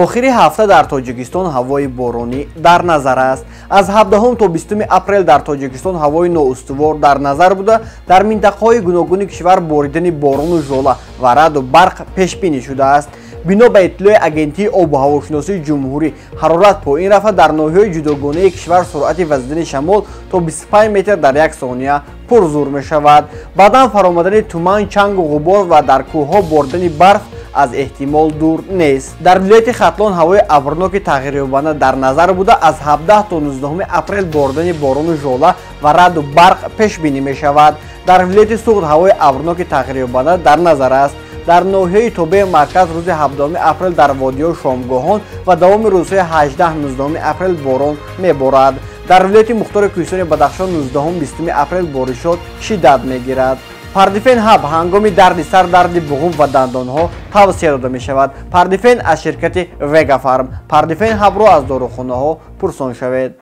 Охири ҳафта дар Тоҷикистон ҳавои боронӣ дар назар аст. Аз 17 то 20 апрел дар Тоҷикистон ҳавои ноустувор дар назар буда, дар минтақаҳои гуногуни кишвар боридани борону жола ва раъду барқ пешбинӣ шудааст. Бино ба иттилои Агентии обу ҳавошиносии ҷумҳурӣ, ҳарорат поин рафта, дар ноҳияҳои ҷудогонаи кишвар суръати вазидани шамол то 25 метр дар як сония пурзур мешавад. Баъдан фаромадани туман, чангу ғубор ва дар кӯҳҳо боридани барф аз эҳтимол дур нест. Дар вилояти Хатлон ҳавои абрноки тағйирёбанда дар назар буда, аз 17 то 19 апрел боридани борону жола ва раъду барқ пешбинӣ мешавад. Дар вилояти Суғд ҳавои абрноки тағйирёбанда дар назар аст. Дар ноҳияи тобеи марказ рӯзи 17 апрел дар водиҳо шомгоҳон ва давоми рӯзҳои 18-19 апрел борон меборад. Дар вилояти мухтори кӯҳистони Бадахшон 19-20 апрел боришот шиддат мегирад. Пардифен ҳаб ҳангоми дарди сар, дарди буғум ва дандонҳо тавсия дода мешавад. Пардифен аз ширкати Вегафарм. Пардифен ҳабро аз дорухонаҳо пурсон шавед.